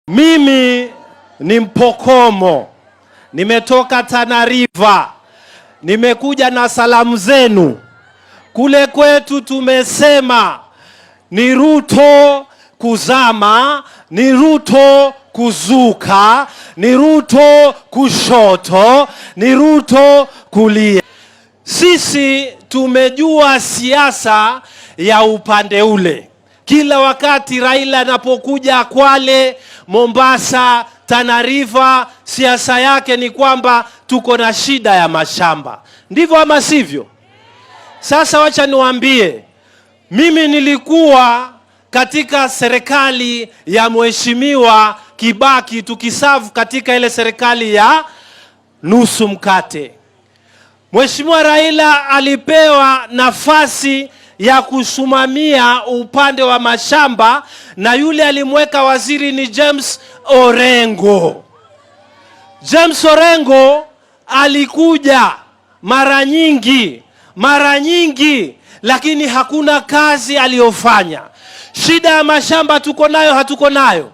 Mimi ni Mpokomo, nimetoka Tana River, nimekuja na salamu zenu. Kule kwetu tumesema ni Ruto kuzama, ni Ruto kuzuka, ni Ruto kushoto, ni Ruto kulia. Sisi tumejua siasa ya upande ule. Kila wakati Raila anapokuja Kwale, Mombasa, Tana River, siasa yake ni kwamba tuko na shida ya mashamba. Ndivyo ama sivyo? Sasa wacha niwaambie, mimi nilikuwa katika serikali ya Mheshimiwa Kibaki tukiserve katika ile serikali ya nusu mkate. Mheshimiwa Raila alipewa nafasi ya kusimamia upande wa mashamba na yule alimweka waziri ni James Orengo. James Orengo alikuja mara nyingi mara nyingi, lakini hakuna kazi aliyofanya. Shida ya mashamba tuko nayo, hatuko nayo?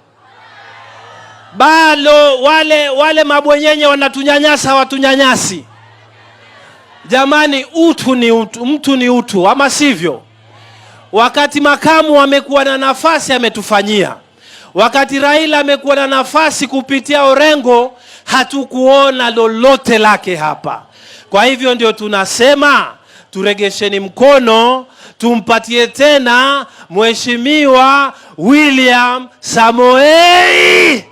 Bado wale wale mabwenyenye wanatunyanyasa, hawatunyanyasi? Jamani, utu ni utu, mtu ni utu, ama sivyo? Wakati makamu amekuwa na nafasi ametufanyia, wakati Raila amekuwa na nafasi kupitia Orengo, hatukuona lolote lake hapa. Kwa hivyo ndio tunasema turegesheni mkono, tumpatie tena Mheshimiwa William Samoei.